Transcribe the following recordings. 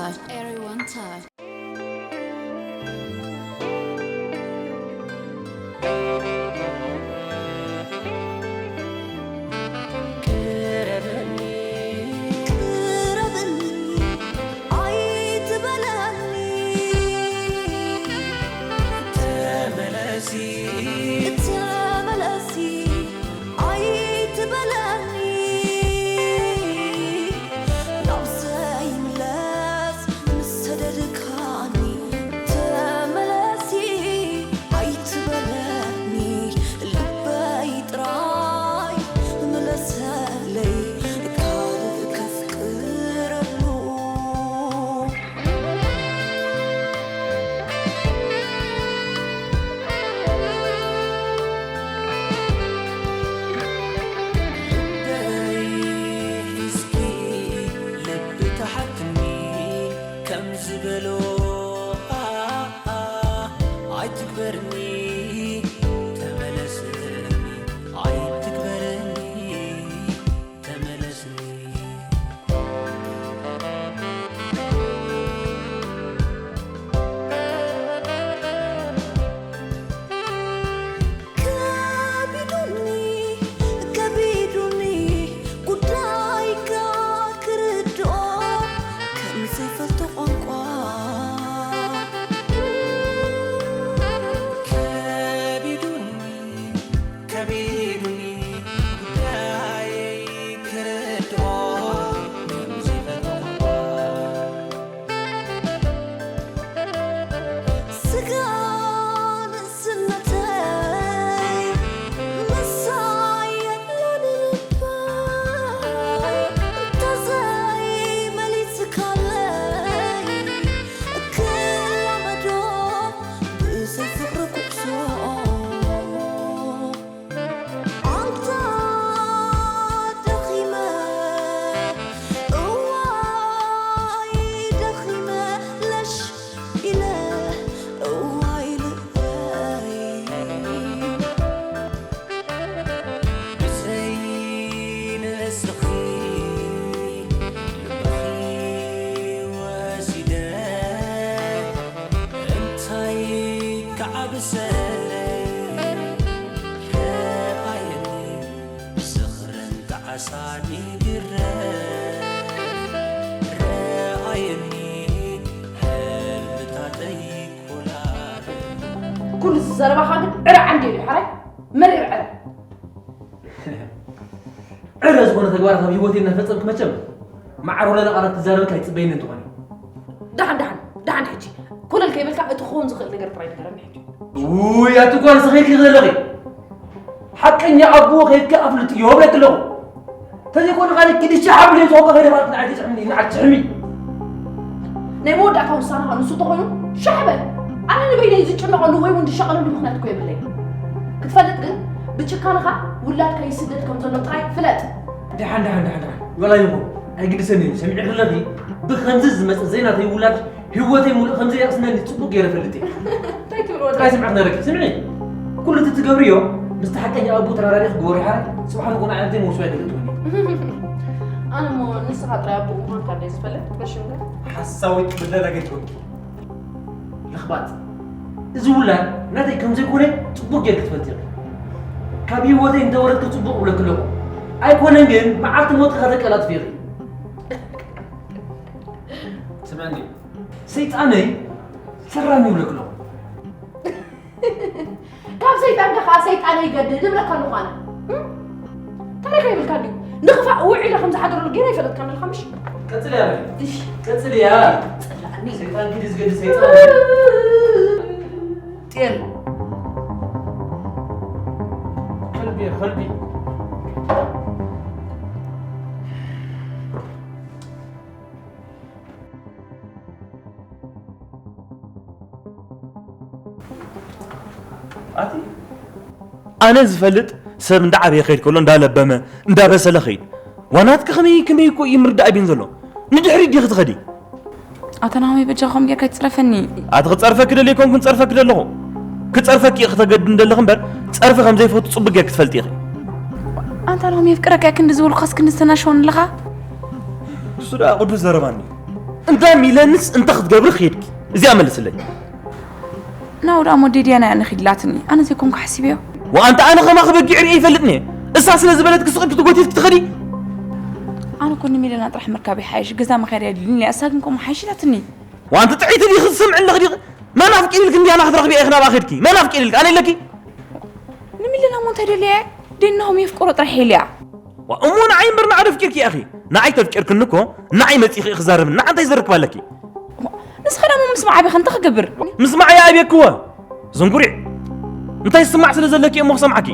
Everyone touch. ቅረበኒ፣ ቅረበኒ፣ ኣይትበለኒ። ተመለሲ፣ ተመለሲ፣ ኣይትበለኒ። ናብ ዘይምለስ ምስ ሰደድካኒ ተመለሲ ኣይትበለኒ። ልበይ ጥራይ ምለሰለይ ካልእ ከፍቅረሉ። ልበይ እስኪ ልቢ ተሓትኒ ከም ዝበሎ ኣይትግበርኒ ተመለስኒ ኣይትግበርኒ ተመለስኒ። ከቢዱኒ ከቢዱኒ ጉዳይካ ክርድኦ ከም ዘይፈልጦ ቋንቋ ከቢዱኒ ከቢዱኒ ጉዳየይ ክርድኦ ከም ዘይፈልጦ ቋንቋ ስጋ ንእስነተይ ምሳይ የብሉን ልበይ። እንተዘይመሊስካለይ ክላመዶ ብዘይ ፍቕሪ ኩዕሶ። ኣንታ ደኺመ እዋይ ደኺመ ለሽ ኢለ እዋይ ልበይ ብዘይ ንስኺ ልበኺ ወሲደ እንታይ ክዓብሰለይ ረኣየኒ ዝኽርን ጣዕሳን ይግረፍ ረኣየኒ ሕልምታተይ ኮላል ኩሉ እዚ ዘረባኻ ግን ዕረ ዓንዲ እዩ ሓራይ መሪር ዕረ ዕረ ዝኾነ ተግባራት ኣብ ህይወተይ እናፈጸምክ መቸም መዓር ወለለ ቃላት ትዛረበካ ኣይጽበይን እንተኾነ ደሓን ደሓን ደሓን ሕጂ ኮለል ከይበልካ እቲ ክኸውን ዝኽእል ነገር ጥራይ ንገረኒ ሕጂ ውይ ኣቲ ጓል ንስኺ ኢልኪ ዘለኺ ሓቀኛ ኣቦ ከይድካ ኣፍልጥዮ እብለኪ ኣለኹ ተዘይኮነ ካልእ ኪዲ ሻሕ ኣብለይ ዝኾንካ ከይደ ማለት ንዓይ ትጭሕምኒ ንዓይ ትጭሕሚ ናይ መወዳእታ ውሳነኻ ንሱ ተኾይኑ ሻሕ በል ኣነ ንበይነይ ዝጭነቐሉ ወይ እውን ዝሻቐለሉ ምኽንያት እኮ የብለይ ክትፈልጥ ግን ብጭካንኻ ውላድካ ይስደድ ከም ዘሎ ጥራይ ፍለጥ ደሓን ደሓን ደሓን ደሓን ዋላ ይኹን ኣይግድሰኒ እዩ ሰሚዒ ክለኺ ብኸምዚ ዝመፅእ ዘይናተይ ውላድ ህይወተይ ሙሉእ ከም ዘየቕስነኒ ጽቡቕ ገይረ እፈልጥ እየ። እንታይ ትብል ወዲ? ጥራይ ስምዒ ክነግረኪ። ስምዒ። ኩሉ እቲ ትገብርዮ ምስቲ ሓቀኛ ኣቦ ተራዳዲእኺ ግበርዮ ሓራይ። ጽባሕ ንጎኒ ኣዕርኽተይ መውስቦ ኣይትፈልጥዎን እየ። ኣነ እሞ ንስኻ ጥራይ ኣቦኡ ምዃንካ እንድየ ዝፈልጥ፣ በሽምገ። ሓሳዊት ብደረገ ኣይትወድቂ። ለኽባጥ። እዚ ውላድ ናተይ ከም ዘይኮነ ጽቡቕ ጌርኪ ትፈልጢ ኢኺ። ካብ ህይወተይ እንተወረድኪ ጽቡቕ እብለኪ ኣለኹ። ኣይኮነን ግን መዓልቲ ሞትኪ ከተቀላጥፊ ኢኺ። ስምዕኒ። ሰይጣነይ ሰራሚ ይብለክ ኣለኹ። ካብ ሰይጣንካ ከዓ ሰይጣነይ ይገድድ እብለካ ኣለኹ ኣነ። እም? ታሪኽ የብልካ ድዩ? ንኽፋእ ውዒለ ከም ዝሓደረሉ ጌና ይፈለጥካ ኣለኻ ምሽ? ቀጽልያ በል። እሽ። ቀጽልያ። ጸላእኒ። ሰይጣን ኪዲ ዝገድድ ሰይጣን። ጤል። ከልቢ፣ ከልቢ። ኣቲ ኣነ ዝፈልጥ ሰብ እንዳዓበየ ከይድ ከሎ እንዳለበመ እንዳበሰለ ከይድ ዋናትኪ ከመይ ከመይ እኮ እዩ ምርዳእ ቢን ዘሎ ንድሕሪ ዲኺ ትኸዲ ኣታ ናሆመይ በጃ ከም ጌርካ ይትጽረፈኒ ኣቲ ክጸርፈኪ ደለ ይኮንኩ ንጸርፈኪ ደለኹ ክጸርፈኪ እየ ክተገድን ደለኹ እምበር ጸርፊ ከም ዘይፈቱ ጽቡቅ ጌርኪ ትፈልጢ ኢኺ ኣታ ናሆመይ የፍቅረካ ክንዲ ዝበልኩኻስ ክንዲ ዝተናሸወኒ ኣለኻ እሱ ደኣ ቅዱስ ዘረባኒ እንዳ ሚለንስ እንተ ክትገብሪ ኺድኪ? እዚኣ መልስለይ። ናውራ ሞ ዴድያ ናይ ኣነ ኺድላትኒ። ኣነ ዘይኮንኩ ሓሲበዮ። ወኣንተ ኣነ ኸማኺ በጊዕ ርእየ ይፈልጥኒ። እሳ ስለ ዝበለትኪ ስቕ ክትጎቲት ክትኸዲ? ኣነ እኮ ንሚለና ጥራሕ ምርካብ ይሓይሽ። ገዛ መኸርያ ድልኒ። እሳ ግን ከምኡ ሓይሽ ኢላትኒ። ወኣንተ ጥዒት ዲኺ ትሰምዒ ኣለኺ ዲኺ? መን ኣፍቂሩ ኢልኪ እንድያ ናኺ ትረኽቢ ኢኺ ናብኣ ኺድኪ? መን ኣፍቂሩ ኢልኪ? ኣነ ኢለኪ? ንሚለና ሞ እንታይ ደልያ? ደናኹም የፍቅሮ ጥራሕ ኢልያ። ዋ፣ እሞ ንዓይ እምበር ንዓ ዶ ኣፍቂርኪ ኢኺ? ንዓይ ተፍቂርክኒ እኮ ንዓይ መጺኺ ኢኺ ዛረብኒ። ንዓ እንታይ ዘርክብ ኣለኪ? ንስኻ ደሞ ምስ መዓበኻ እንታይ ክገብር? ምስ መዓይ ኣዕብየክዎ። ዝንጉሪዕ። እንታይ ዝስማዕ ስለ ዘለኪ እሞ ክሰምዓኪ?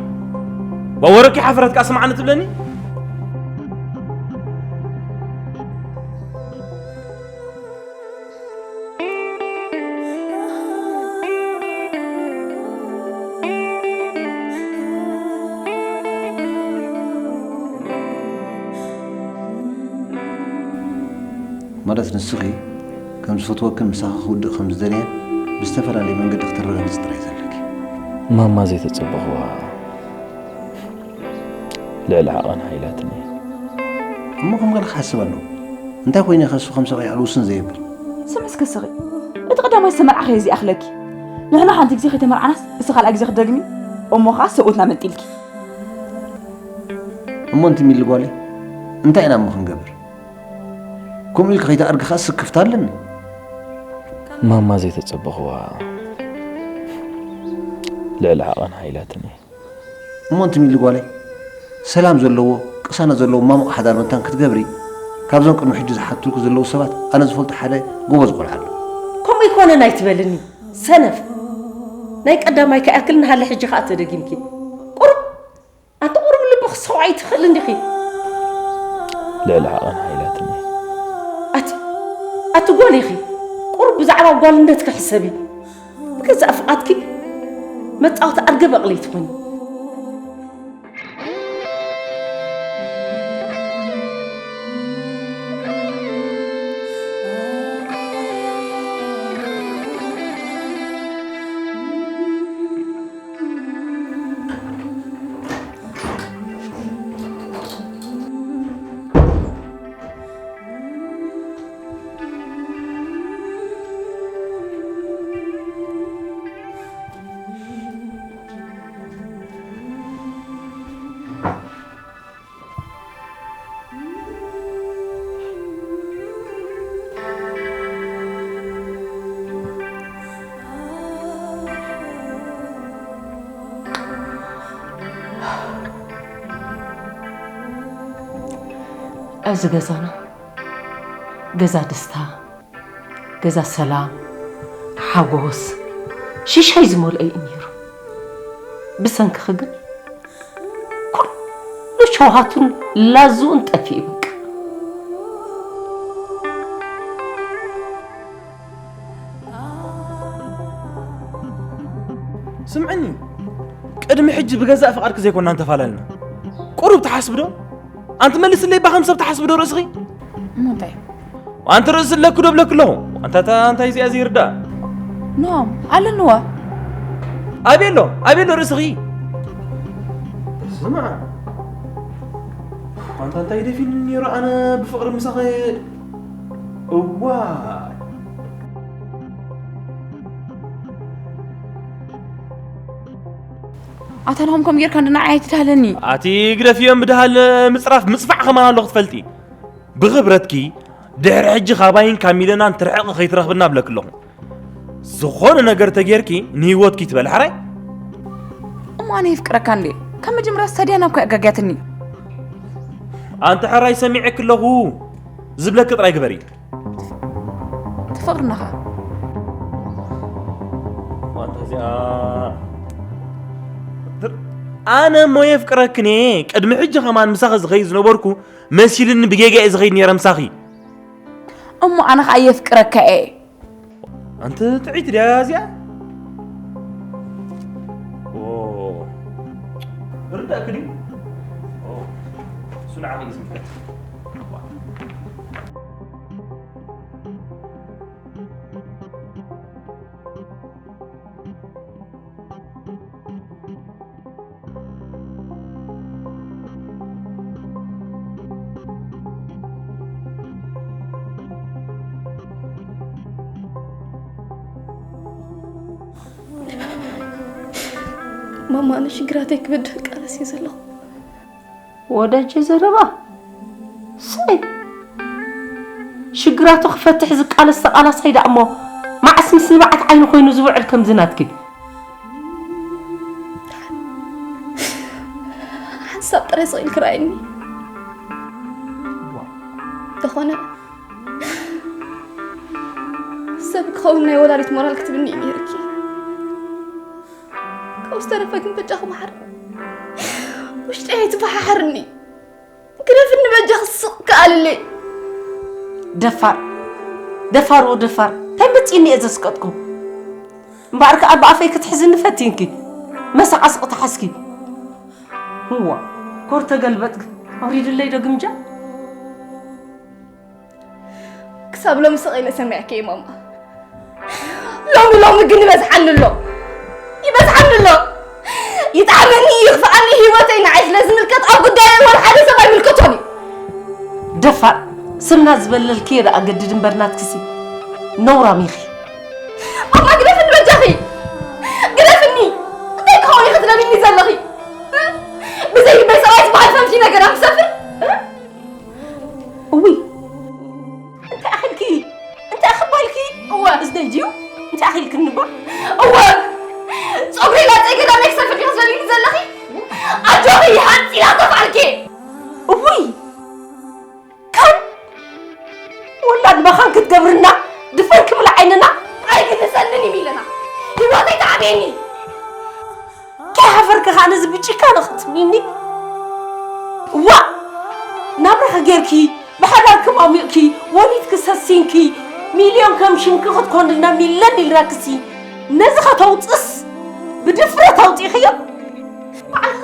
ዋ፣ ወረኪ ሓፍረት ከኣ ስምዓኒ ትብለኒ? ማለት ንስኺ ከም ዝፈትወክን ምሳኺ ክውድእ ከም ዝደልየን ብዝተፈላለየ መንገዲ ክተረጋግጺ ጥራይ ዘለኪ። ማማ ዘይተጸበኽዋ ልዕሊ ዓቐን ሓይላትኒ። እሞ ከም ገለ ክሓስብ ኣለዎ። እንታይ ኮይነ ከሱ ከም ሰብኣይ ኣልውስን ዘየብል? ስምዒ እስከ ስኺ። እቲ ቀዳማይ ዝተመርዓኸ እዚ ኣኽለኪ። ንሕና ሓንቲ ግዜ ከይተመርዓናስ፣ እዚ ካልኣይ ግዜ ክትደግሚ፣ እሞ ኸኣ ሰብኡትና መንጢልኪ። እሞ እንቲ ሚሊ ጓለይ፣ እንታይ ኢና እሞ ክንገብር? ከምኡ ኢልኪ ከይትኣርጊ ኸኣ ስክፍታ ኣለኒ። ማማ ዘይተጸበኽዋ ልዕሊ ዓቐን ሓይላትኒ። እሞ እንቲ ሚሊ ጓለይ፣ ሰላም ዘለዎ፣ ቅሳነት ዘለዎ ማሙቕ ሓዳር መታን ክትገብሪ፣ ካብዞም ቅድሚ ሕጂ ዝሓቱልኪ ዘለዉ ሰባት ኣነ ዝፈልጦ ሓደ ጎበዝ ቆልዓ ኣሎ። ከምኡ ኣይኮነን ኣይትበልኒ፣ ሰነፍ። ናይ ቀዳማይ ከኣክል ንሃለ ሕጂ ከኣ ተደጊምኪ። ቁሩብ፣ ኣንቲ ቁሩብ ልቢ ክሰውዓ ኣይትኽእል እንዲኺ። ልዕሊ ዓቐን ሓይላትኒ። ኣቲ፣ ኣቲ ጓል ኢኺ። ቁሩብ ብዛዕባ ጓልነትኪ ሕሰቢ። ብገዛእ ፍቓድኪ መጻወቲ ኣድገ በቕሊ ትኾኒ። እዚ ገዛና ገዛ ደስታ፣ ገዛ ሰላም፣ ሓጎስ፣ ሽሻይ ዝመልኦ እዩ ነይሩ። ብሰንክኺ ግን ኩሉ ሸውሃቱን ላዝኡን ጠፊኡ በቃ። ስምዕኒ፣ ቅድሚ ሕጂ ብገዛእ ፍቓድኪ ዘይኮና እንተፈላለና። ቁሩብ ትሓስቢ ዶ? ኣንቲ መልስለይ፣ እባ ከም ሰብ ትሓስቢ ዶ ርእስኺ? እሞ እንታይ? ኣንቲ ርእሲ ኣለኪ ዶ ብለኪ ኣለኹ? ኣንታ፣ ኣንታ፣ እንታይ እዚኣ ዘይርዳእ? ኖም፣ ኣለንዋ። ኣበይ ኣሎ? ኣበይ ኣሎ ርእስኺ? ስምዓ። ኣንታ እንታይ ደፊኒ ነይሩ ኣነ ብፍቕሪ ምሳኺ? እዋይ። ኣታ ናሆም ከም ጌርካ እንድና ዓይትዳለኒ። ኣቲ ግደፍዮም ብድሃል ምጽራፍ ምጽፋዕ ከማን ኣለኹ ትፈልጢ። ብኽብረትኪ ድሕሪ ሕጂ ካባይን ካብ ሚለናን ትርሕቂ ከይትረኽብና ብለኪ ኣለኹ። ዝኾነ ነገር ተጌርኪ ንህይወትኪ ትበልሓራይ። እሞ ኣነ የፍቅረካ እንዴ? ካብ መጀመርያ ስታድያ ናብ ኣጋግያትኒ። ኣንቲ ሕራይ ሰሚዐኪ ኣለኹ ዝብለኪ ጥራይ ግበሪ። ትፈቅርናኻ። ዋንታ እዚኣ ትር-፣ ኣነ እሞ የፍቅረክን እየ። ቅድሚ ሕጂ ከማን ምሳኺ ዝኸይድ ዝነበርኩ መሲልኒ ብጌጋ እየ ዝኸይድ ነይረ ምሳኺ። እሞ ኣነ ኸዓ የፍቅረካ እየ። ኣንቲ ጥዒት ድያ እዚኣ? ኦ፣ ርዳእኪ ድዩ? ኦ፣ እሱ ንዓኺ እዩ ዝምልከት። ማማ፣ ንሽግራተይ ክበድህ ቃለስ እየ ዘለኹ። ወዳጀ ዘረባ ሰይ ሽግራቱ ክፈትሕ ዝቃለስ ተቃላሳይ ደኣ እሞ፣ መዓስ ምስ ንብዓት ዓይኒ ኮይኑ ዝውዕል ከምዚ ናትኪ? ሓንሳብ ጥራይ ስቕ ኢልኪ ረኣይኒ። ተኾነ ሰብ ክኸውን ናይ ወላዲት ሞራል ክትብኒ እዩ ነይርኪ። ካብኡ ዝተረፈ ግን በጃኺ መሓር፣ ውሽጠይ ኣይትፈሓሓርኒ። ግደፍኒ በጃኺ፣ ስቕ ክኣልለይ። ደፋር፣ ደፋር ወደፋር፣ እንታይ መጺእኒ እየ ዘስቀጥኩ? እምበኣር ከኣ ብኣፈይ ክትሕዝኒ ፈቲንኪ፣ መሳቓስቕ ተሓዝኪ። እዋ፣ ኮር ተገልበጥክ፣ ኣውሪድለይ ዶ ግምጃ? ክሳብ ሎሚ ስቕ ኢለ ሰሚዐኪ እየ ማማ። ሎሚ ሎሚ ግን ይበዝሓኒ ኣሎ፣ ይበዝሓኒ ኣሎ። ይጥዓመኒ ይኽፍኣኒ፣ ህይወተይ ንዓይ ስለ ዝምልከት ኣብ ጉዳየይ ወላ ሓደ ሰብ ኣይምልከቶን እዩ። ደፋር፣ ስምና ዝበለልክዮ ደኣ ገድድ እምበር ናትክሲ ነውራም ኢኺ። ማማ ግደፍኒ በጃኺ፣ ግደፍኒ። እንታይ ክኸውን ኢኺ ትደልይኒ ዘለኺ? ብዘይ ልበይ ሰብኣይ ዝበሃል ፈንፊነ ገዳም ክሰፍር? እውይ፣ እንታይ ኣኺልኪ? እንታይ ኣኽባልኪ? እወ። እዝደይ ድዩ? እንታይ ኣኺልክኒ እባ? እወ። ጸጉሪ ላጸይ ገዳመይ ክሰፍር ዲኺ ትደልይኒ ዘለኺ? ኣጆኺ፣ ሓጺላ ተፋልኪ። እውይ፣ ካን ወላድ መኻን ክትገብርና፣ ድፈን ክብል ዓይንና። ኣይግድሰንን እዩ ሚለና። ህይወተይ ተዓብየኒ። ከይሓፈርኪ ከኣ ነዚ ብጭካነ ክትምኒኒ? ዋእ! ናብራኺ ጌርኪ፣ ብሓዳርኪ ሟሚቕኪ፣ ወሊድኪ ሰሲንኪ፣ ሚልዮን ከም ሽምኪ ክትኮንልና ሚለን ኢልናክሲ፣ ነዚ ከተውጽስ ብድፍረት ኣውጺእኽዮ? ባዕልኺ፣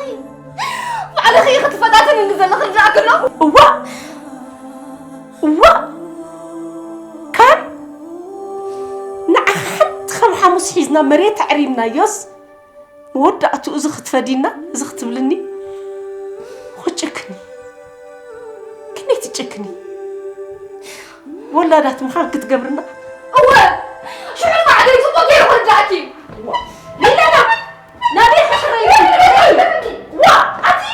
ባዕልኺ ኢኺ ትፈታተንኒ ዘለኺ ክርድኣኪ ኣሎ። እዋእ! እዋእ! ካን ንዓኺ ሓንቲ ከም ሓሙስ ሒዝና መሬት ኣዕሪብናዮስ፣ መወዳእትኡ እዚ ክትፈድይና፣ እዚ ክትብልኒ፣ ክትጭክኒ። ክንደይ ትጭክኒ? ወላዳት ምዃን ክትገብርና። እወ፣ ሽዑ ባዕለይ ጽቡቕ ገይሩ ክርድኣኪ። ሚለና፣ ናበይ ክሽረይ? ዋ፣ ኣቲ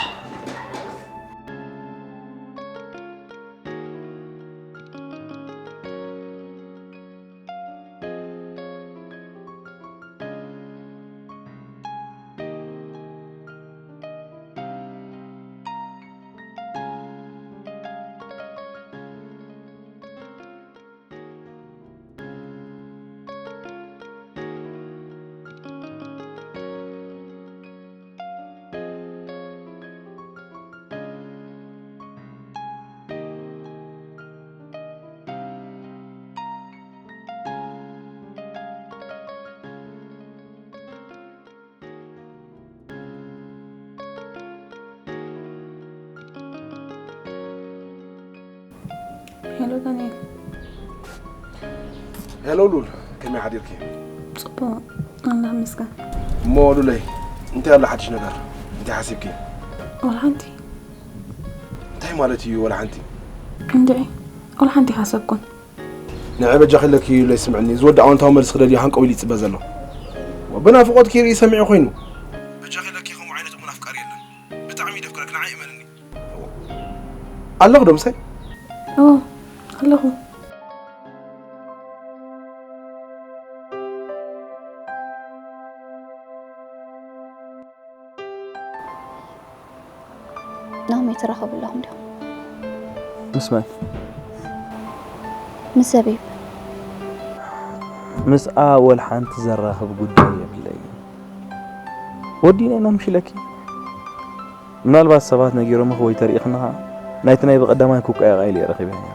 ሄሎ ዳንኤል። ሄሎ ሉል፣ ከመይ ሓዲርኪ? ጽቡቕ፣ ኣምላኽ ይመስገን። እሞ ሉለይ፣ እንታይ ኣሎ ሓድሽ ነገር? እንታይ ሓሲብኪ? ወላ ሓንቲ። እንታይ ማለት እዩ ወላ ሓንቲ? እንድዒ፣ ወላ ሓንቲ ሓሰብኩን። ንዒ በጃኺ ኣለኪ ሉለይ፣ ስምዕኒ፣ እዚ ወዲ ኣወንታዊ መልሲ ክደልዩ ሃንቀው ኢሉ ይጽበ ዘሎ። ብናፍቖትኪ ርኢ ሰሚዑ ኮይኑ። በጃኺ ኣለኪ፣ ከምኡ ዓይነት እሙን ኣፍቃሪ የለን። ብጣዕሚ እዩ ደፍቅረኪ፣ ንዓይ እመንኒ። ኣለኹ ዶ ምሳይ? ኦ፣ ኣለኹ። ናሆም፣ ትራኸቡ ኣለኹም ዲኹም? ምስ መን? ምስ ዘቢብ። ምስኣ ወላ ሓንቲ ዘራኽብ ጉዳይ የብለይን። ወዲነ ኢና ምሽ ኢለኪ? ምናልባት ሰባት ነጊሮምኺ ወይ ተሪእኽኒ ኸዓ፣ ናይቲ ናይ ብቐዳማይ ኩቃ ኢለ እየ ረኺበ ነይረ።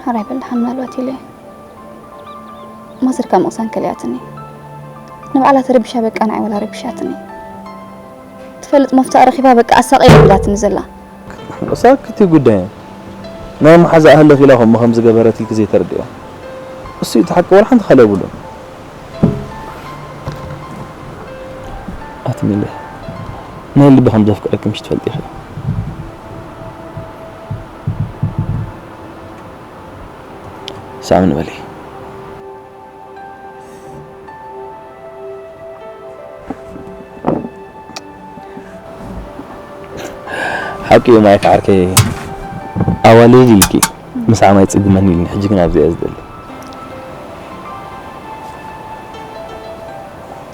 ሕራይ በል ደሓን፣ ምናልባት ኢለ እየ። ማዘር ካብ ምቕሳን ከሊኣትኒ። ንባዕላ ተረቢሻ በቃ ንዓይ ወላ ረቢሻትኒ። ትፈልጥ መፍትኣ ረኺባ በቃ ኣሳቕያ ኢላትኒ ዘላ። ሳክቲ ጉዳይ ናይ መሓዛ ኣህለኽ ኢላ ከምኡ ከም ዝገበረት ኢልኪ ዘይተረድእዮ። እሱ እዩ እቲ ሓቂ፣ ወላ ሓንቲ ካልእ የብሉን። ኣቲ ሚለ፣ ናይ ልቢ ከም ዘፍቅረኪ ምሽ ትፈልጢ ኢኺ። ሳሚ ንበሊ። ሓቂ እዩ ማይክ ዓርከይ፣ ኣዋልድ ኢልኪ ምስዓም ኣይጽግመኒ ኢልኒ። ሕጂ ግን ኣብዚ እየ ዝደሊ።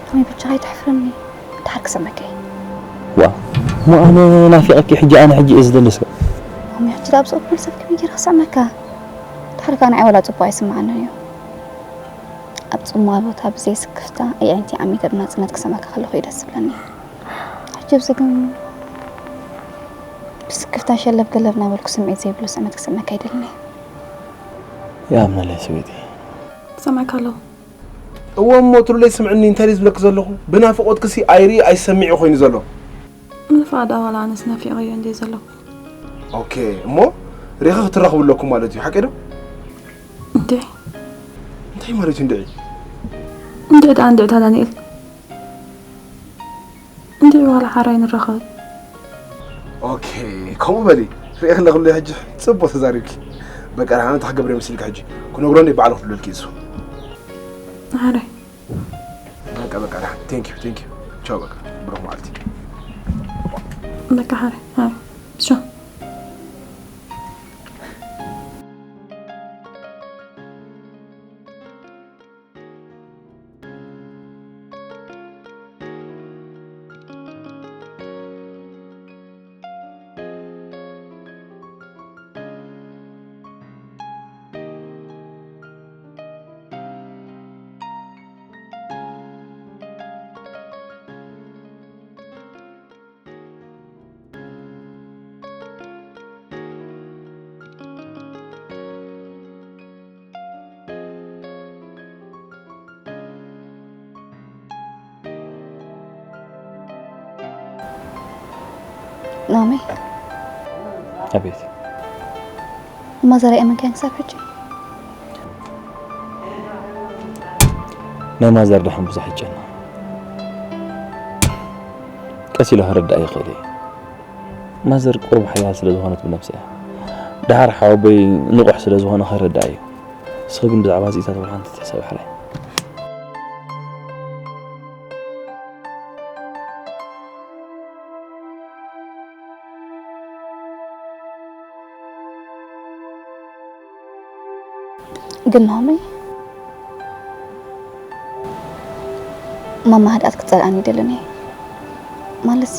ኣሜ ብቻ ኣይትሕፍረኒ። ድሓር ክሰመከ ዋ እሞ ኣነ ናፊቐኪ። ሕጂ ኣነ ሕጂ እየ ዝደሊ። እስከ ኣሜ ሕጂ ዳብ ጽቡቅ ሰብ ከመይ ገይረ ክሰመካ? ድሓር ካን ኣይ ወላ ጽቡቅ ኣይስምዓኒ እዩ። ኣብ ጽማ ቦታ ብዘይ ስክፍታ ኣየንቲ ዓሚተ ብናጽነት ክሰመካ ከለኹ እዩ ደስ ዝብለኒ። ሕጂ ኣብዚ ግን ብስክፍታ ሸለብ ገለብ እናበልኩ ስምዒት ዘይብሉ ስዕመት ክስመካ ኣይደልን እየ። ይኣምነለይ ስዊቲ። ክሰምዐካ ኣለኹ። እወ እሞ ትሉለይ ስምዕኒ እንታይ ድዩ ዝብለኪ ዘለኹ? ብናፍቖትክሲ ኣይርኢ ኣይሰምዕ እዩ ኮይኑ ዘሎ። ንፋዳ ዋላ ኣነስ ናፊቐዮ እንድየ ዘለኹ። ኦኬ እሞ ሪኺ ክትራኽቡ ኣለኩም ማለት እዩ ሓቂ ዶ? እንድዒ እንታይ ማለት እዩ እንድዒ? እንድዒ ደኣ እንድዒ እታ ዳንኤል እንድዒ ዋላ ሓራይ ንራኸብ። ኦኬ ከምኡ በሊ። ሪኤ ኣለኹ ሕጂ ጽቡቕ ተዛሪብኪ። በቃ ደሓን እንታይ ክገብር መሲልኪ ሕጂ? ክነግሮ እንደ ባዕሉ ክብለልኪ እሱ። ሓራይ በቃ በቃ ደሓን። ቴንክ ዩ ቴንክ ዩ። ቻው በቃ። ብሩኽ መዓልቲ። በቃ ሓራይ ሓራይ ቻው። ናመይ ኣቤት። ማዘር ኣይኣመንካያን ክሳብ ሕጂ? ናይ ማዘር ደሓን ብዙሕ ይጨና። ቀስ ኢለ ክርዳእ ይኽእል እየ። ማዘር ቁሩብ ሓያል ስለ ዝኾነት ብነብሳ እያ። ደሓር ሓወቦይ ንቑሕ ስለ ዝኾነ ክርዳእ እዩ። ንስኺ ግን ብዛዕባ እዚታት ወላ ሓንቲ ትሕሰቢ ሓራይ። ግን ናሆመይ ማማ ህድኣት ክትጸልኣኒ ይደልን እየ። ማለትሲ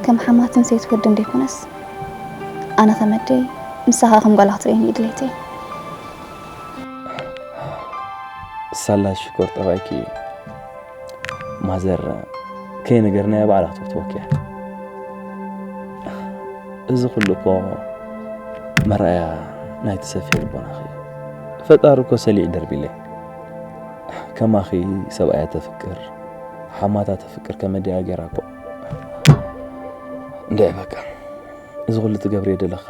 ከም ሓማትን ሰይቲ ወድን ዘይኮነስ ኣነ ከም ኣደይ ንሳ ከኣ ከም ጓላ ክትርእየኒ እዩ ድሌተይ። ሳላ ሽኮር ጠባይኪ ማዘር ከይነገርናያ ባዕላ ክትፍትወኪ እያ። እዚ ኩሉ እኮ መርኣያ ናይቲ ሰፊሕ ልቦናኺ እዩ። ፈጣሪ እኮ ሰሊዑ ደርቢለይ። ከማኺ ሰብኣያ ተፍቅር፣ ሓማታ ተፍቅር ከመ ድያ ገይራ እኮ። እንድዒ በቃ እዚ ኩሉ ትገብርዮ ዘለኻ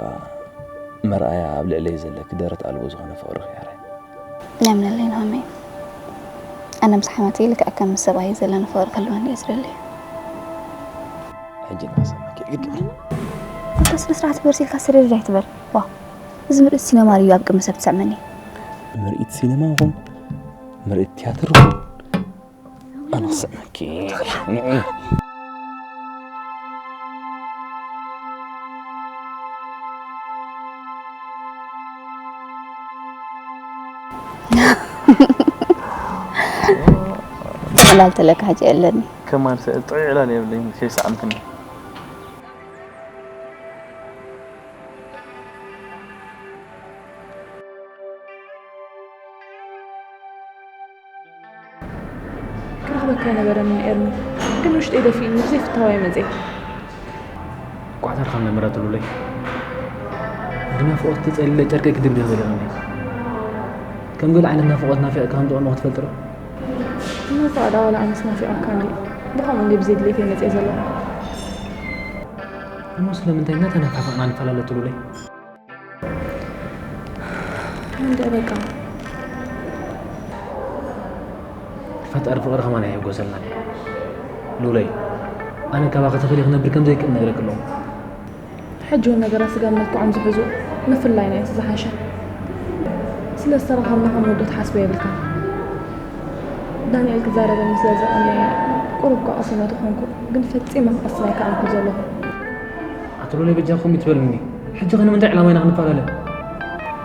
መርኣያ ኣብ ልዕለይ ዘለኪ ደረት ኣልቦ ዝኾነ ፍቕሪ ክያረ። የምነለይ ናሆመይ። ኣነ ምስ ሓማተይ ልክዕ ከም ምስ ሰብኣየይ ዘለኒ ፍቕሪ ክህልወኒ እየ ዝደሊ። ሕጂ እናሰማዕኪ ግድ እኮ ስነ ስርዓት ግበር ሲልካ ስደድ ኣይትበል። ዋ እዚ ምርኢት ሲነማ ድዩ ኣብ ቅድሚ ሰብ ትስዕመኒ? ምርኢት ሲነማ ይኹን ምርኢት ትያትር ይኹን ኣነ ክስዕመኪ። ንዒ። ዕላል ተለካ ሕጂ የለኒ። ከማን ሰብ ጥዑይ ዕላል የብለይን ከይሰዓምክኒ። ክረኽበካ ኣይነበረንን ኤርሚ፣ ግን ውሽጠይ ደፊእኒ ብዘይ ፍታዋይ መፅየ። ቋዕተር ከም ነምረት ሉለይ ብናፍቆት ተጸሊለ ጨርቂ ክድርቢ ይኽእል ይኽእል። ከም ገለ ዓይነት ናፍቆት ናፊቕካ ከም ጥቕሚ ክትፈልጥ ዶ? እናተዋዳ ዋላ ኣነስ ናፊቐካ እንዲ ብኸምኡ እንዲ ብዘይ ድሌተይ መፅየ ዘለኹ። እሞ ስለምንታይ እናተነፋፈቕና ንፈላለ ትሉለይ? እንደ በቃ ፈጣሪ ፍቕሪ ከማን ኣይሕጎሰልናን። ሉለይ ኣነ ካባኺ ተፈልየ ክነብር ከም ዘይክእል ነግረኪ ኣለኹ። ሕጂ እውን ነገራት ስጋ መልክዖም ዝሕዙ ምፍላይ ናይ እቲ ዝሓሸ። ስለ ዝተራኸብና ከም ወዶ ትሓስቦ የብልካን። ዳንኤል ክዛረበኒ ስለ ዘቐነየ ቁሩብ ክቐስኖ ተኾንኩ፣ ግን ፈጺመ ክቐስን ኣይከኣልኩን ዘለኹ። ትብሉለይ በጃኹም ይትበልኒ። ሕጂ ከ ንምንታይ ዕላማ ኢና ክንፈላለ?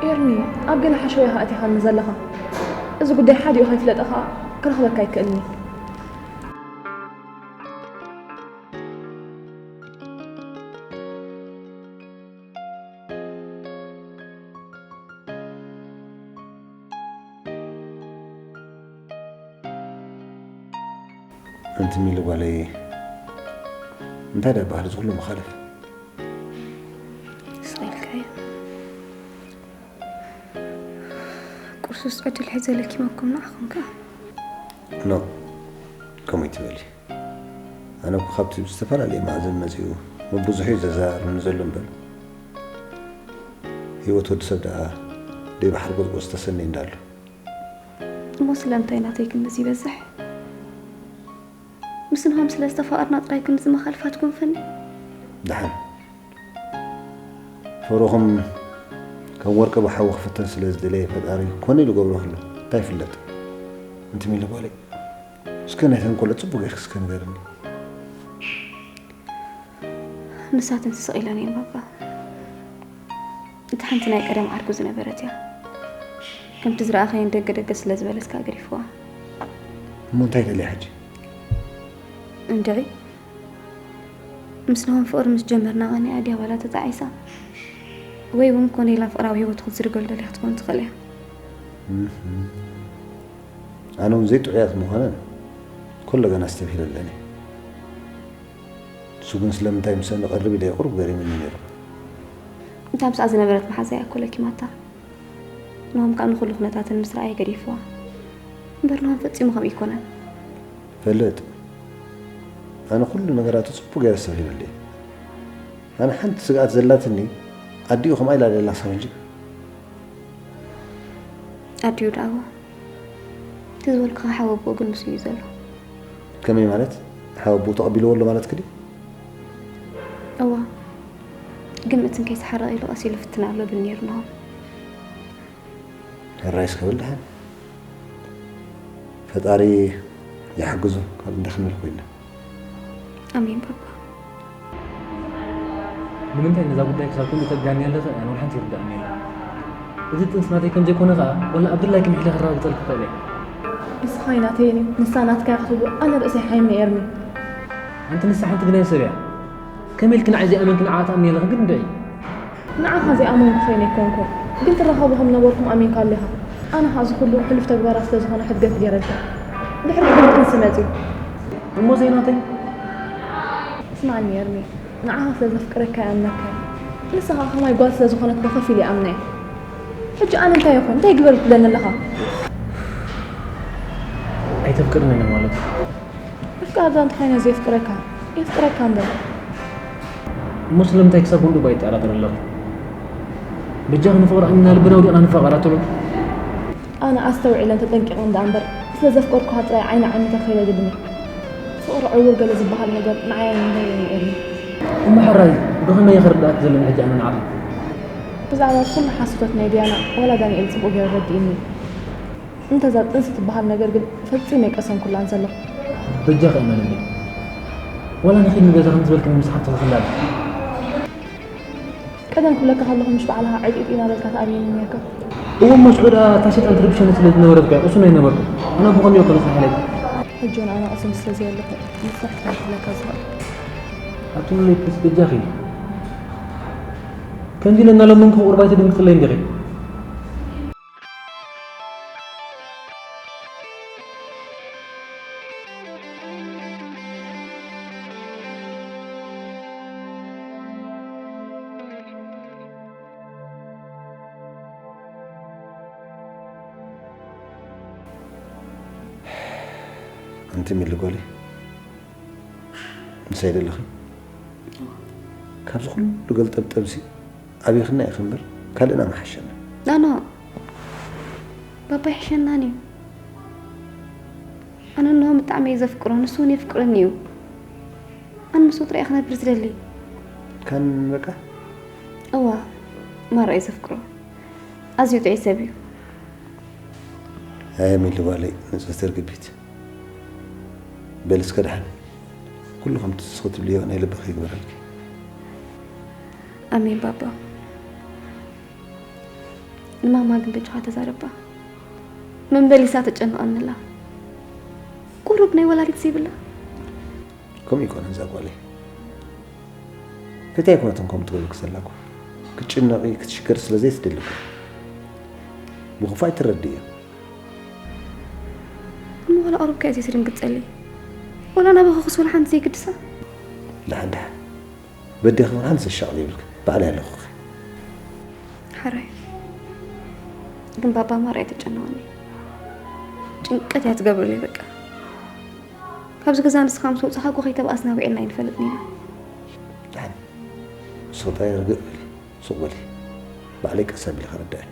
ኤርሚ፣ ኣብ ገለ ሓሸውያ ኢኻ ኣቲኻኒ ዘለኻ። እዚ ጉዳይ ሓዲኡ ከይፍለጠ ኸኣ ክረኽበካ ኣይክእልን እየ። ኣንቲ ሚሊ ጓለይ፣ እንታይ ደኣ በሃል እዚ ኩሉ መኻልፍ? ስቕ ኢልካዮ። ቁርሱስ ዕድል ሒዘ ለኪመኩም ንዓኹም ከኣ? ኖ፣ ከምኡ ይትበሊ። ኣነ እኮ ካብቲ ብዝተፈላለየ መኣዝን መጺኡ ብብዙሕ እዩ ዘዘራርብኒ ዘሎ እምበር፣ ህይወት ወዲ ሰብ ደኣ ደይ ባሕሪ ጎጽጎጽ ተሰንይ እንዳሎ። እሞ ስለምንታይ ናተይ ክንድዚ ይበዝሕ? ምስ ንሆም ስለ ዝተፋቐርና ጥራይ ክንድዚ መኻልፋት ጎንፈኒ? ደሓን። ፍቕርኹም ከም ወርቂ ብሓዊ ክፍተን ስለ ዝደለየ ፈጣሪ ኮነ ኢሉ ገብሮ ኣሎ። እንታይ ይፍለጥ? ኣንቲ ሚሊ ጓለይ፣ እስከ ናይተን ቆልዑ ጽቡቕ ጌርኪ እስከ ንገርኒ። ንሳተን ስቕ ኢለን እየን ባባ። እታ ሓንቲ ናይ ቀደም ዓርኩ ዝነበረት እያ። ከምቲ ዝረኣኻየን ደገ ደገ ስለ ዝበለት ከኣ ገዲፍዋ። እሞ እንታይ ደልያ ሕጂ? እንድዒ፣ ምስ ንሆም ፍቕሪ ምስ ጀመርና ቐኒኣ ድያ ባላ ተጣዒሳ? ወይ እውን ኮነ ኢላ ፍቕራዊ ህይወት ክትዝርገሉ ደልያ ክትከውን ትኽእል እያ። እህም። ኣነ እውን ዘይጥዑያት ምዃነን ኩሉ ገና ኣስተብሂለ ኣለኒ። ንሱ ግን ስለምንታይ ምሰን ንቐርብ ኢለ ቁሩብ ገሪሙኒ ነይሩ። እታ ምስኣ ዝነበረት መሓዛ እያ እኮ ለኪማታ። ንሆም ከኣ ንኹሉ ኩነታተን ምስ ረኣየ ገዲፍዋ። እምበር ንሆም ፈጺሙ ከምኡ ኣይኮነን። ፈልጥ፣ ኣነ ኩሉ ነገራቱ ጽቡቕ ገይረ ኣስተብሂለሉ እየ። ኣነ ሓንቲ ስግኣት ዘላትኒ ኣዲኡ ከምኣ ኢላ ደላ ሳብ ሕጂ። ኣዲኡ ደኣዋ። እቲ ዝበልኩኻ ሓወቦኡ ግን ምስኡ እዩ ዘሎ። ከመይ ማለት? ሓወቦኡ ተቐቢልዎ ኣሎ ማለትኪ ድዩ? እዋ። ግን ምእንትን ከይተሓረቐ ኢሉ ቀስ ኢሉ ፍትን ኣሎ ብል ነይሩ ንሆም። ሕራይ እስከ በል ደሓን። ፈጣሪ ይሓግዞ፣ ካልእ እንታይ ክንብል ኮይንና። ኣሜን ባባ። ንምንታይ ነዛ ጉዳይ ክሳብ ክንድኡ ተጋንያ ኣለኺ? ኣነ ወላ ሓንቲ ይርድኣኒ የለን። እዚ ጥንሲ ናተይ ከም ዘይኮነ ኸኣ፣ ወላ ኣብ ድላይኪ ምሒለ ከረጋግጸልኪ እኽእል እየ። ንስኻ እዩ ናተይ ኢሉ፣ ንሳ ናትካ እያ ክትብሎ፣ ኣነ ርእሰይ ሓይኒ ኤርሚ። ኣንቲ ንሳ ሓንቲ ግናይ ሰብ እያ። ከመይ ኢልኪ ንዓይ ዘይኣመንኪ ንዓኣ ትኣምኒ ኣለኺ ግን እንድዒ? ንዓኻ ዘይኣመንኩ ኮይነ ኣይኮንኩን፣ ግን ትራኸቡ ከም ነበርኩም ኣሚንካ ኣለኻ። ኣነ ኸኣ እዚ ኩሉ ሕሉፍ ተግባራት ስለ ዝኾነ ሕድገት ገይረልካ። ድሕሪ ሕጂ ጥንሲ መጺኡ። እሞ ዘይናተይ? ስማዕኒ ኤርሚ፣ ንዓኻ ስለ ዘፍቅረካ ይኣምነካ እየ። ንሳ ኸኣ ከማይ ጓል ስለ ዝኾነት ብኸፊል ይኣምና እየ። ሕጂ ኣነ እንታይ ይኹን? እንታይ ይግበር ትብለኒ ኣለኻ? ኣይተፍቅርንን ማለት እዩ። ኣፍቃሪ ዶ እንተኾይነ ዘየፍቅረካ? የፍቅረካ እምበር። እሞ ስለምንታይ ክሳብ ክንድኡ ይጠራጠር ኣለኺ? በጃኺ ንፍቕሪ ኣሚና ልብና ኣውዲቕና ንፋቐር ኣትብሉ። ኣነ ኣስተውዒለን ተጠንቂቐን ደኣ እምበር፣ ስለ ዘፍቀርኩኻ ጥራይ ዓይኒ ዓይኒ ተኺለ ድልኒ። ፍቕሪ ዕውር ገለ ዝበሃል ነገር ንዓይ ኣይንበይን እዩ ኤርሚ። እሞ ሕራይ ብኸመይ እየ ክርድኣኪ ዘለኒ ሕጂ ኣነ ንዓኺ? ብዛዕባ ኩሉ ሓሶታት ናይ ዲያና ዋላ ዳንኤል ጽቡቕ ገይሩ ረዲእኒ። እንተዛ ጥንሲ ትበሃል ነገር ግን ፈጺመ ኣይቀሰንኩላን ዘለኹ። በጃኺ እመንኒ። ዋላ ንኺድ ንገዛ ከም ዝበልክኒ ምስ ሓፍትኺ ክላለ። ቀደም ክብለካ ከለኹ ምሽ ባዕልኻ ዕጥይጥ ኢና በልካ ትኣብየኒ ነርካ። እወ እሞ ሽዑ ደኣ እታ ሰይጣን ትርብሸኒ ስለ ዝነበረት እኮ እያ ቅሱን ኣይነበርኩን። ኣነ ብኸመይ እኮ ንጽናሕ ኢለ። ሕጂ እውን ኣነ ቅሱን ስለ ዘየለኹ ንስኻ ኢኻ ክብለካ ዝኽእል። ኣትብሉለይ ፕሊስ በጃኺ። ከምዚ ኢለ እናለመንኩ ቁሩብ ኣይትድንግጽለይ እንዲኺ። ኣንቲ ሚሊ ጓለይ፣ ምሳይ ዶ ኣለኺ? እወ። ካብዚ ኩሉ ገልጠብጠብሲ ኣቢኽና ኢኺ እምበር፣ ካልእና ምሓሸና። ኖ፣ ኖ። ባባ ይሕሸናን እዩ። ኣነ እንሆ ብጣዕሚ እየ ዘፍቅሮ፣ ንሱ እውን የፍቅረኒ እዩ። ኣነ ምስኡ ጥራይ እየ ክነብር ዝደሊ። ካን በቃ? እዋ፣ ማራ እየ ዘፍቅሮ። ኣዝዩ ጥዑይ ሰብ እዩ። ኣየ ሚሊ ጓለይ፣ ንጽህቲ ርግቢት። በሊ እስከ ደሓን፣ ኩሉ ከምቲ ንስኺ ትብልዮ ናይ ልብኺ ይግበረልኪ። ኣሜን ባባ። ንማማ ግን በጃኻ ተዛረባ። መመሊሳ ተጨንቐንላ። ቁሩብ ናይ ወላዲት ዘይብላ። ከምኡ ይኮነን እዛ ጓለይ። ፈትያ ኣይኮነትን ከምኡ ትገብርኪ ዘላኩ። ክትጭነቂ ክትሽገር ስለ ዘይትደሊ እኮ። ብኽፋይ ትረድእ እያ። እሞ ዋላ ቁሩብ ከ እዚ ስድንግጸለይ። ዋላ ናባኺ ክስ ወላ ሓንቲ ዘይግድሳ። ደሓን ደሓን። በዲኺ ውን ሓንቲ ዘሻቕል የብልኪ። ባዕለይ ኣለኹኺ። ሓራይ ግን ባባ ማር ኣይተጨንቐኒ። ጭንቀት እያ ትገብርለይ በቃ። ካብዚ ገዛ ንስኻ ምስ ወጻኻ እኮ ከይተባኣስና ውዒልና ኣይንፈልጥን ኢና። ደሓን። ሱቕ ጥራይ ርግእ በሊ። ሱቕ በሊ። ባዕለይ ቀስ ኣቢለ ከረድኣኪ።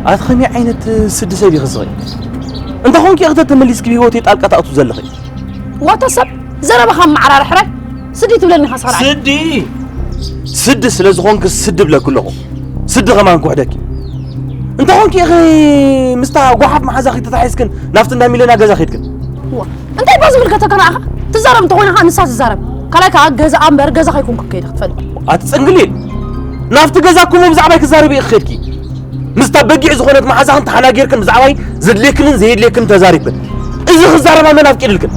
ኣቲ ከመይ ዓይነት ስዲ ሰብ ኢኺ ስኺ? እንተ ኾንኪ ኢኺ ተመሊስኪ ብህይወተይ ጣልቃ ትኣትዊ ዘለኺ? ዋታ ሰብ ዘረባኻ ኣመዓራርሕ ሕራይ ስዲ ትብለኒ ኢኻ ስኻር ዓይኒ። ስዲ ስዲ ስለ ዝኾንኪ ስዲ እብለኪ ኣለኹ። ስዲ ከማን ክውሕደኪ። እንተ ኾንኪ ኢኺ ምስታ ጓሓፍ መሓዛኺ ተታሒዝክን ናብቲ እንዳ ሚለና ገዛ ኸይድክን? ዋ፣ እንታይ እባ ዝምልከተካ ንዓኻ? ትዛረብ እንተኾይንኻ ንሳ ትዛረብ። ካልኣይ ከኣ ገዛኣ እምበር ገዛኻ ኣይኮንኩን ከይደ ክትፈልጥ። ኣቲ ጽንግሊል፣ ናብቲ ገዛኩም ብዛዕባይ ክዛረብ ኢኺ ኸድኪ። ምስታ በጊዕ ዝኾነት መሓዛኽን ተሓናጊርክን ብዛዕባይ ዘድልየክንን ዘየድልየክንን ተዛሪብክን። እዚ ክዛረባ መን ኣፍቂድልክን?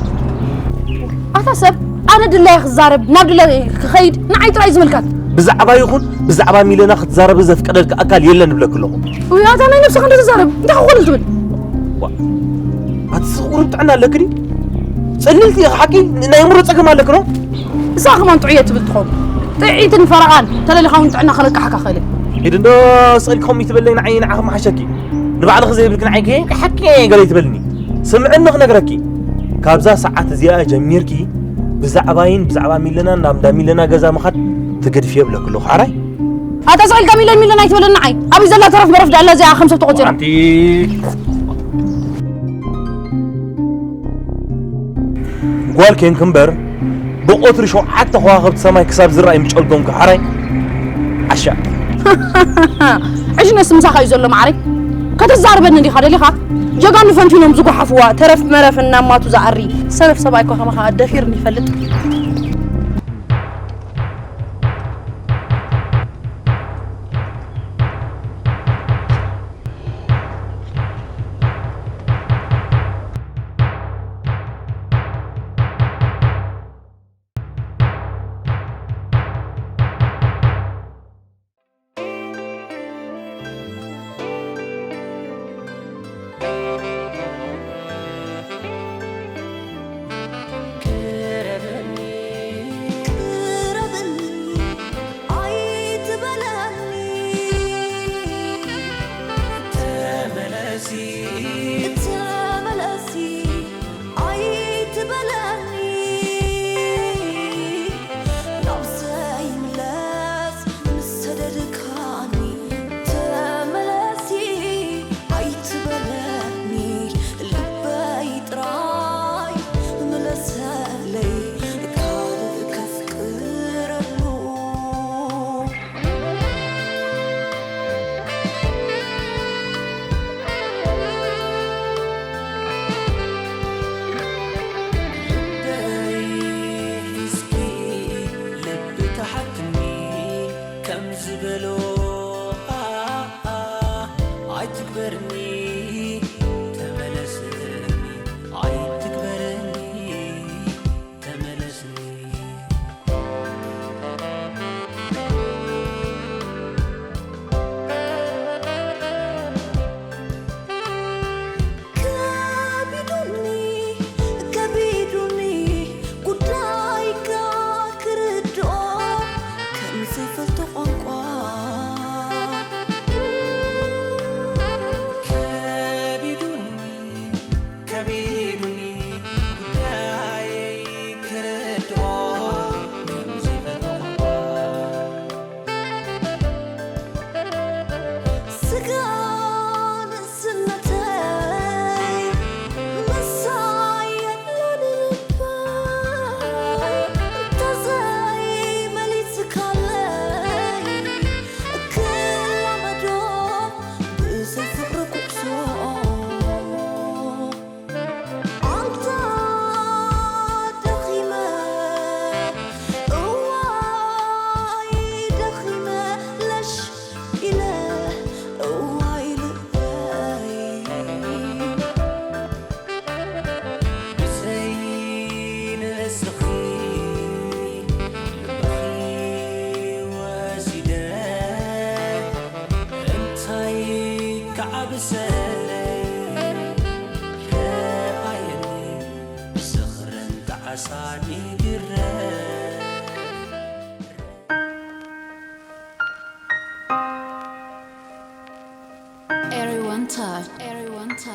ኣታ ሰብ፣ ኣነ ድላየ ክዛረብ፣ ናብ ድላየ ክኸይድ ንዓይ ጥራይ ዝምልከት። ብዛዕባ ይኹን ብዛዕባ ሚለና ክትዛረቢ ዘፍቀደልኪ ኣካል የለን እብለኪ ኣለኹ። ውይ፣ ኣታ ናይ ነብስኻ እንዶ ተዛረብ፣ እንታይ ክኾን ትብል? ዋ፣ ኣቲ ስኽ ቁሩብ ጥዕና ኣለኪ ድዩ? ጽልልቲ ኢኺ ሓቂ፣ ናይ ኣእምሮ ጸገም ኣለኪ ዶ? እዛ ከማን ጥዑየ ትብል ትኸውን። ጥዒትን ፈረቓን፣ ተለሊኻ እውን ጥዕና ከለቃሕካ ክእል እዩ። ሂድ እንዶ ስቕ ኢልኪ ከምኡ ይትበለይ ንዓይ ንዓኺ መሓሸኪ። ንባዕልኺ ዘይብልኪ ንዓይ ከ ሓቂ ገለ ይትበልኒ። ስምዕኒ ክነግረኪ። ካብዛ ሰዓት እዚኣ ጀሚርኪ ብዛዕባይን ብዛዕባ ሚለናን ናብ እንዳ ሚለና ገዛ ምኻድ ትገድፍዮ እብለኪ ኣለኹ ሓራይ። ኣታ ስቕ ኢልካ ሚለን ሚለን ኣይትበለኒ ንዓይ። ኣበይ ዘላ ተረፍ መረፍ ደኣ ኣላ እዚኣ ከም ሰብ ተቖጺራ። ሓንቲ ጓል ኬንኪ እምበር ብቐትሪ ሸውዓተ ከዋኽብቲ ሰማይ ክሳብ ዝረኣይ ምጨልጎምኪ ሓራይ ዓሻ። ሕጂ ነስ ምሳኻ እዩ ዘሎ ማዓረይ። ከተዛርበኒ እንዲኻ ደሊኻ? ጀጋኑ ፈንፊኖም ዝጓሓፍዋ ተረፍ መረፍ እናማቱ ዝኣሪ ሰነፍ ሰብኣይ እኮ ከማኻ ደፊርኒ ይፈልጥ። ቅረብኒ፣ ቅረብኒ፣ ኣይትበለኒ። ተመለሲ፣ ተመለሲ፣ ኣይትበለኒ። ናብ ዘይምለስ ምስ ሰደድካኒ ተመለሲ ኣይትበለኒ። ልበይ ጥራይ ምለሰለይ ካልእ ከፍቅረሉ። ብሰላም